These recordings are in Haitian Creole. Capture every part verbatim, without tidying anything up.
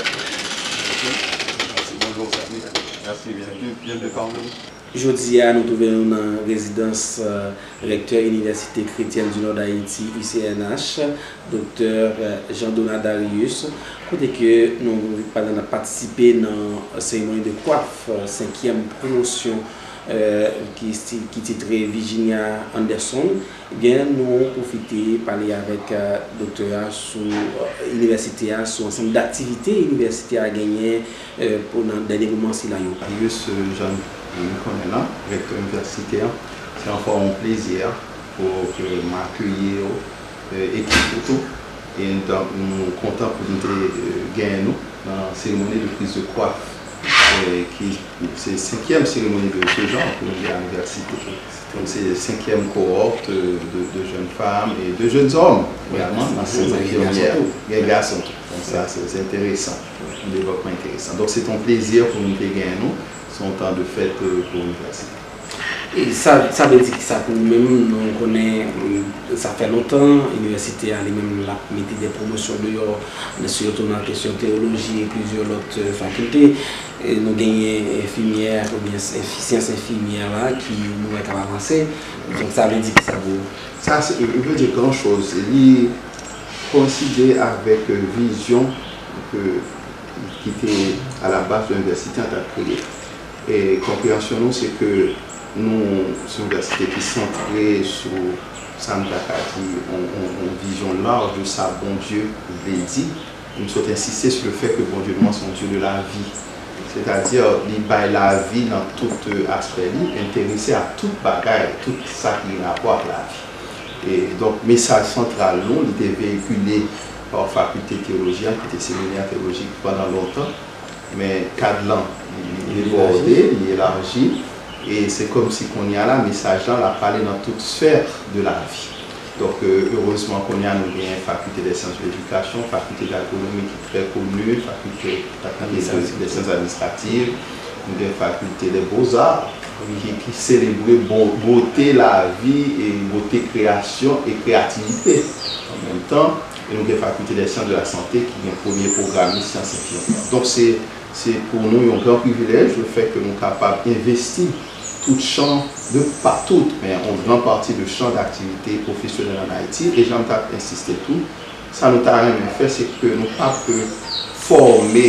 Merci, bonjour, salut. Merci, bienvenue, bienvenue parmi nous. Jodi a, nou twouve nou nan rezidans, eh, rektè Inivèsite Kretyèn di Nò Dayiti, U C N H, Doktè, eh, Jean Donald Darius, kote ke nou, pandan n ap patisipe nan seremoni de kwaf, eh, senkyèm pwomosyon, eh, ki, ki titre Virginia Anderson, Ebyen, nou pwofite pale avèk, eh, doktè a sou, eh, inivèsite a, sou ansanm daktivite inivèsite a genyen, eh, pou nan dènye moman sila yo. Darius, eh, jan nou konnen l lan, rektè inivèsite a, se ankò yon plezi pou ke m akeyi w, eh, ekip ou tou. E nou ta, nou kontan pou nou te, eh, genyen nou nan seremoni de priz de kwaf, eh, ki se senkyèm seremoni de ce genre pou nou gen a inivèsite. Donk se senkyèm kohòt, eh, de, de jeunes femmes et de jeunes hommes également nan Sciences Infirmières. Gen gason tou. Donk sa se, se enteresan. Yon devlopman enteresan. Donk se te yon plezi pou nou te genyen nou. Se yon tan de fèt, eh, pou inivèsite. E sa, sa vle di kisa pou ou menm? Nou konnen, eh, sa fè lontan, inivèsite a li menm l ap mete de pwomosyon deyò, sitou nan kesyon teyoloji e plizyè lòt, eh, fakilte. E nou genyen enfimyè oubyen syans enfimyè la ki nou wè k ap avanse. Donk sa vle di kisa pou ou? Sa se, veut dire grand chose. Li koyenside avèk, eh, vizyon ke, ki te a la baz de inivèsite an t ap kreye. E konpreyansyon nou se ke nou se yon inivèsite ki santre sou sa nou ta ka di yon, yon, yon vizyon laj de sa Bondye vle di. Nou sot ensiste sou le fèt ke Bondye nou an se yon Dye de lavi. Sètadi, li bay lavi nan tout, eh, aspè li, enterese a tout bagay, tout sa ki gen rapò ak lavi. E donk, mesaj santral nou, li te veyikile pa Fakilte Teyoloji a, ki te seminè teyolojik pandan lontan, men kad lan, li, li debòde, li elaji, e se kòmsi kounye a la, mesaj lan, l ap pale nan tout sfè de lavi. Donk, eh, erezman, kounye a, nou gen Faculté des Sciences de l'Éducation, Faculté d'Agronomie ki trè koni, Faculté, Faculté de, des Sciences Administratives, nou gen Faculté des Beaux-Arts, ki, ki selebre bo-, bote lavi e bote kreyasyon e kreyativite an menm tan. E nou gen Faculté des Sciences de la Santé ki gen premye pwogram li, Syans Enfimyè. Donk, se, se pou nou yon gran privilèj le fèt ke nou kapab envesti tout chan, de, pa tout, men yon gran pati de chan daktivite pwofesyonèl ann Ayiti. E jan m t ap ensiste tou, sa nou ta renmen fè, se ke nou pa ke fòme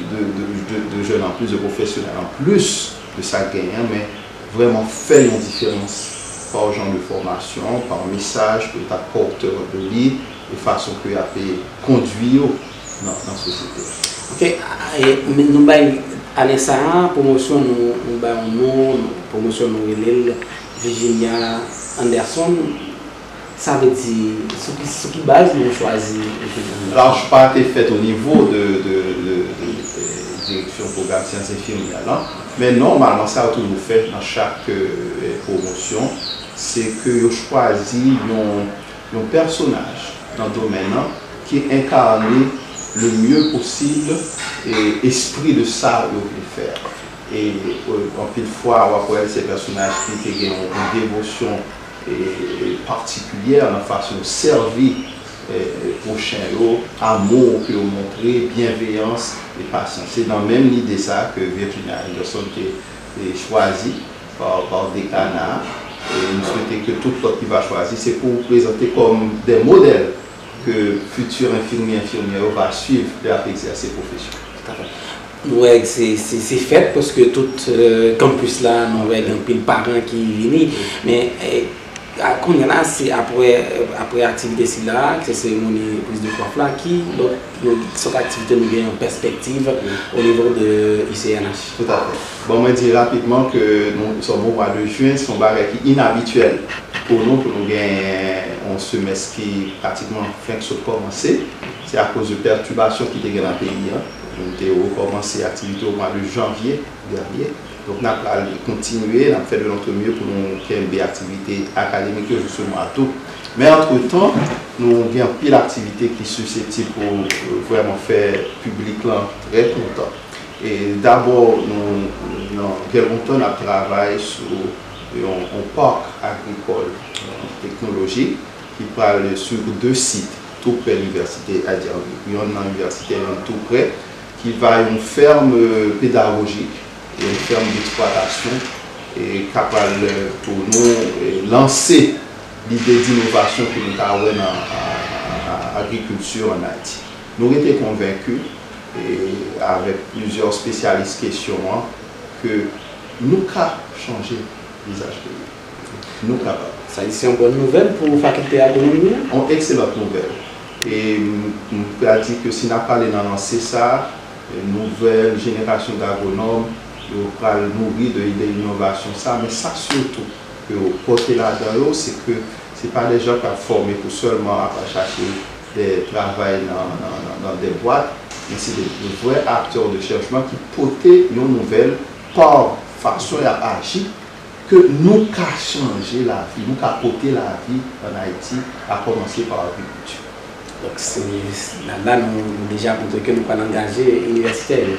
de, de, de, de jèn anplis, de pwofesyonèl anplis de sa k genyen, men vrèman fè yon diferans pa yon jan de fòmasyon, pa yon mesaj ke yo t ap pòte de li, de fason ke y ap kondui yo nan, nan sosyete a. Ok, e, men nou bay ane sa a, pwomosyon nou, nou bay yon non, pwomosyon nou rele l Virginia Anderson. Sa vle di, sou ki, sou ki baz nou chwazi Virginia Anderson? Laj pa te fèt o nivo de, de, de, de, de direksyon pwogram syans enfimyè lan, men nòmalman sa yo toujou fè nan chak, eh, pwomosyon, se ke yo chwazi yon, yon pèsonaj nan domèn nan ki enkane le mieux possible e espri de sa yo vle fè. E, eh, anpil fwa, w ap wè se pèsonaj ki te gen yon, yon devosyon, eh, patikilyè nan fason yo sèvi, eh, pwochen yo, amou ke yo montre, byenveyans e pasyans. Se nan menm lide sa a ke Virginia Anderson te, te chwazi pa, pa dekana a. E nou swete ke tout lòt ki va chwazi, se pou prezante kòm de modèl ke fiti enfimyè, enfimyè yo va swiv lè y ap egzèse pwofesyon. Toutafè. Nou wè se, se, se fèt paske tout, eh, kanpis la, nou wè gen anpil paran ki vini. Men, eh, a, kounye a la, se apre, apre aktivite sila, se seremoni priz de kwaf la, ki lòt, lòt, sòt aktivite nou gen an pèspektiv o nivo de U C N H? Toutafè. Bon, mwen di rapidman ke nou, se yon bon mwa de jen, se yon bagay ki inabityèl pou nou, pou nou gen yon semès ki pratikman fenk sot kòmanse. Se akoz de pètibasyon ki te gen nan peyi an. Nou te rekòmanse aktivite o mwa de janvye dènye. Donk, n ap pral kontinye, n ap fè de notre mieux pou nou kenbe aktivite akademik yo jis o mwa dout. Men, antretan, nou gen anpil aktivite ki siseptib pou, eh, vrèman fè piblik lan trè kontan. E dabò, nou, nan gen lontan, n ap travay sou yon, yon park agrikòl, eh, teknolojik ki pral sou de sit tou prè linivèsite a Djawik. Yonn nan inivèsite, yonn tou prè, ki va yon fèm, euh, pedagojik, yon fèm d'eksplwatasyon, e k ap pral, euh, pou nou, euh, lanse lide d'inovasyon ke nou ka wè nan, a, a, a, agrikilti ann Ayiti. Nou rete konvenki, e avèk plizyè espesyalis kesyon an, ke nou ka chanje vizaj peyi. Nou kapab. Sa di se yon bòn nouvèl pou fakilte agwonomi an? Yon ekselant nouvèl. E m, m pral di ke si n ap pale nan lanse sa a, nouvèl jenerasyon d'agwonòm yo pral nouri de ide inovasyon sa, men sa sitou ke yo pote ladan yo, se ke se pa de jan k ap fòme pou sèlman ap al chache de travay nan, nan, nan, nan de bwat, men se de, de vrè aktè de chanjman ki pote yon nouvèl pa fason y ap aji, ke nou ka chanje lavi, nou ka pote lavi ann Ayiti, a kòmanse pa agrikilti. Donk, se, la, la, nou, nou deja montre ke nou pral angaje inivèsitè yo.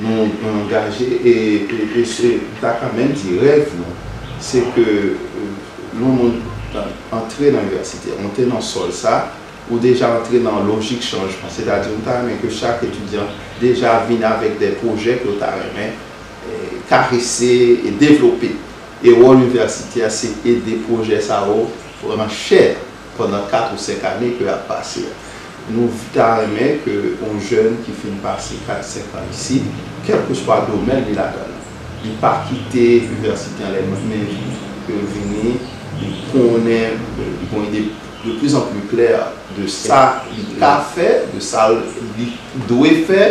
Nou, nou angaje, e, e, e se, m ta ka menm di rèv nou, se ke, euh, yon moun, euh, antre nan inivèsite, monte nan sòl sa, ou deja antre nan lojik chanjman. Sètadi, nou ta renmen ke chak etidyan deja vin avèk de pwojè ke yo ta renmen, eh, karese e devlope. E wòl inivèsite a, se ede pwojè sa yo pran chè pandan kat ou senk ane ke y ap pase a. Nou ta renmen ke yon jèn ki fin pase kat, senk an isit, kèlkeswa domèn li ladan l, li pa kite inivèsite an lè men vide, ke l vini, li konnen, li gen yon ide de plus en plus klè de sa li ka fè, de sa li dwe fè,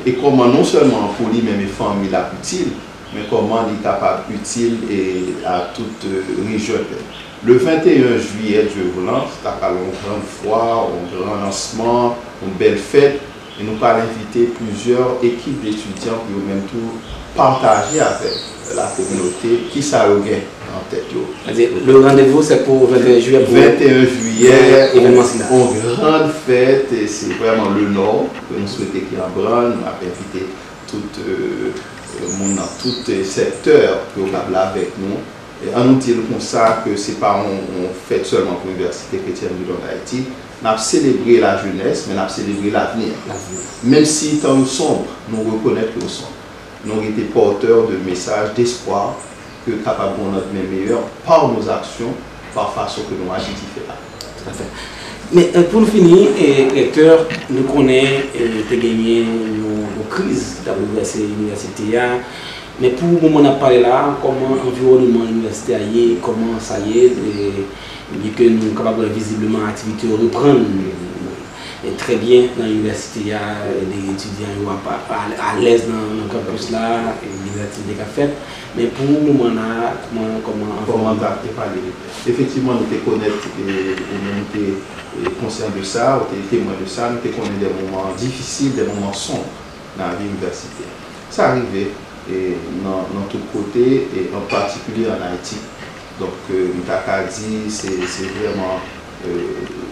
e kòman non sèlman pou li menm e fanmi l ap itil, men kòman li kapab itil e a tout, euh, rejyon. Le venteyen jiyè, Dye voulan, se ta pral yon grann fwa, yon gran lansman, yon bèl fèt, e nou pral envite plizyè ekip de etidyan pou yo menm tou pataje avèk lakominote kisa yo gen nan tèt yo. Sa di, le rendez-vous, c'est pour vingt et un juillet, pour venteyen jiyè, yon, evènman sila, yon gran fèt, e se vrèman le Nord ke nou swete ki an brann. Nou ap envite tout, euh, moun nan tout, euh, sektè pou yo kab la avèk nou. E ann nou di l konsa ke se pa yon, yon fèt sèlman pou Inivèsite Kretyèn Ridon Dayiti. N ap selebre lajenès, men n ap selebre lavni. Lavni. Menm si tan yo sonb, nou rekonèt ke yo sonb. Nou rete pòtè de mesaj despwa ke kapab gen yon landmen meyè par nos actions, par fason ke nou aji diferaman. Tout à fait. Men, euh, pou nou fini, eh, Rektè, nou konnen, eh, te genyen yon, yon kriz ki t ap boulvèse inivèsite a. Men pou moman n ap pale la, kòman anviwònman inivèsite a ye, kòman sa ye, eh, byenke nou kapab wè vizibleman aktivite yo reprann, eh, trè byen nan inivèsite a, eh, de etidyan yo ap, a, alèz nan, nan kanpis la, eh, gen aktivite k ap fèt. Men pou moman la, kòman, kòman, kòman w ta te pale de tèks? Efektivman, nou te konèt, e, ou menm ou te, e, konsyan de sa, ou te temwen de sa, nou te konnen de moman difisil, de moman sonb nan lavi inivèsitè. Sa rive, e, nan, nan tout kote, e an patikilye ann Ayiti. Donk, e, m ta ka di, se, se vrèman, e,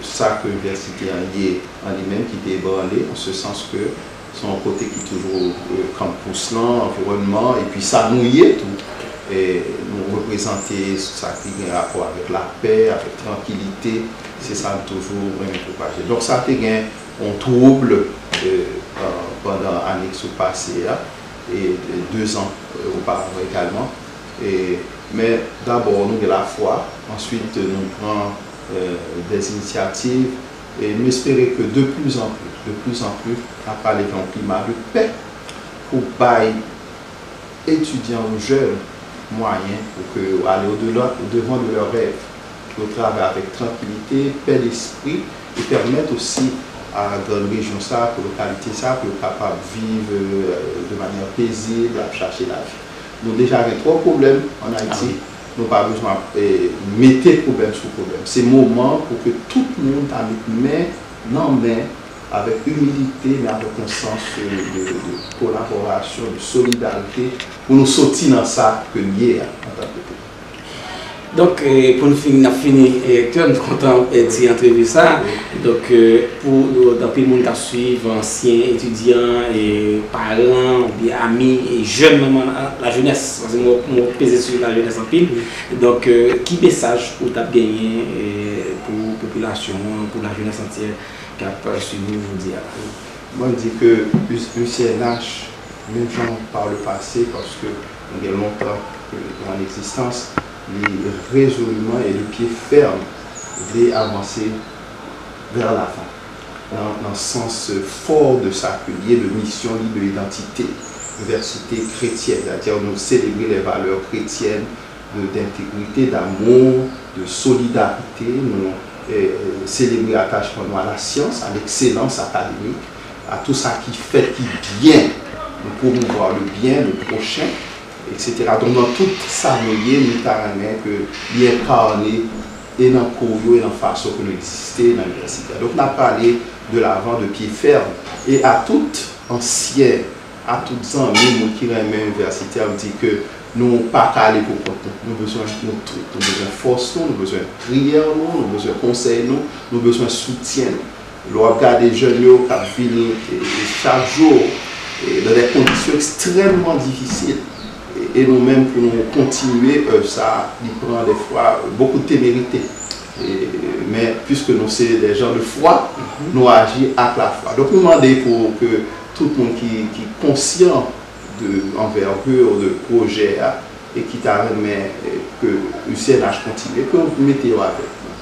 sa ke inivèsite an ye an li menm ki te ebranle, an se sans ke se yon kote ki toujou, e, kanpous lan, anviwònman, epi sa nou ye tou. E nou reprezante sa ki gen rapò avèk lapè, avèk trankilite, se sa n toujou renmen pwopaje. Donk sa te gen yon twoub, e, e, pandan ane ki sot pase a, e, e dezan, e, oparavan egalman. E, men dabò nou gen lafwa, answit nou pran, e, des initiatives, e nou espere ke de plus en plus, de plus en plus, n ap ale vè yon klima de pè pou bay etidyan ou jèn mwayen pou ke yo ale au-delà, au-devant de leurs rêves, pou yo travay avèk trankilite, pè despri, e pèmèt osi a grann rejyon sa, pou lokalite sa, pou yo kapab viv, euh, de manière paisible, ap chache lavi. Nou deja gen twòp pwoblèm ann Ayiti. Nou pa bezwen ap, eh, mete pwoblèm sou pwoblèm. Se moman pou ke tout moun ta met men nan men avèk imilite, men avèk yon sans, euh, de, de kolaborasyon, de solidarite, pou nou soti nan sa ke n ye a antanke peyi. Donk, eh, pou n fini, n ap fini, eh, Rektè, m kontan, eh, ti antrevi sa. Wi. Donk, eh, pou, eh, anpil moun k ap swiv, ansyen etidyan, eh, paran, oubyen ami, eh, jèn, menm, ah, lajenès, paske mo, mo peze sou lajenès anpil. Wi. Donk, eh, ki mesaj ou t ap genyen, eh, pou popilasyon an, pou lajenès antyè k ap swiv nou jodi a la? Mwen di ke U C N H, menm jan pa le pase, paske nou gen lontan ke nou an egzistans, li rezoliman e de pye fèm vle avanse vè lavan, nan, nan sans fò de sa ke li ye, de misyon li, de idantite, ivèsite kretyèn, sètadi nou selebre lè valè kretyèn, de, d'intégrité, d'amour, de solidarité. Nou eh, selebre atachman nou a la syans, a lekselans akademik, a tou sa ki fèt ki byen. Nou pwomouvwa le byen, le pwochen, et cetera. Donk, nan tout sa nou ye, nou ta renmen ke li enkane e nan kou yo, e nan fason ke nou egziste nan inivèsite a. Donk, n ap pale de lavan, de pye fèm, e a tout ansyen, a tout zanmi, moun ki renmen inivèsite a, m di ke nou pa ka ale pou kont nou. Nou bezwen nou tout. Nou bezwen fòs nou, nou bezwen priyè nou, nou bezwen konsèy nou, nou bezwen soutyen nou. Lè w ap gade jèn yo k ap vini e, e chak jou e, dans des conditions extrêmement difficiles, e, e nou menm pou nou kontinye èv sa, li pran dèfwa beaucoup de témérité. E, men piske nou se des gens de foi, nou aji ak lafwa. Donk nou mande pou ke tout moun ki, ki konsyan de anvègir de pwojè a e ki ta renmen eh, ke U C N H kontinye, ke w mete yo avèk nou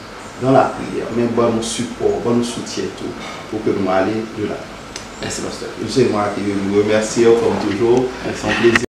dans la prière, men ban nou sipò, ban nou soutyen tou pou ke nou ale de lavan. Mèsi, pastè. Se mwen ki remèsye w, comme toujours. Mèsi. Se yon plezi.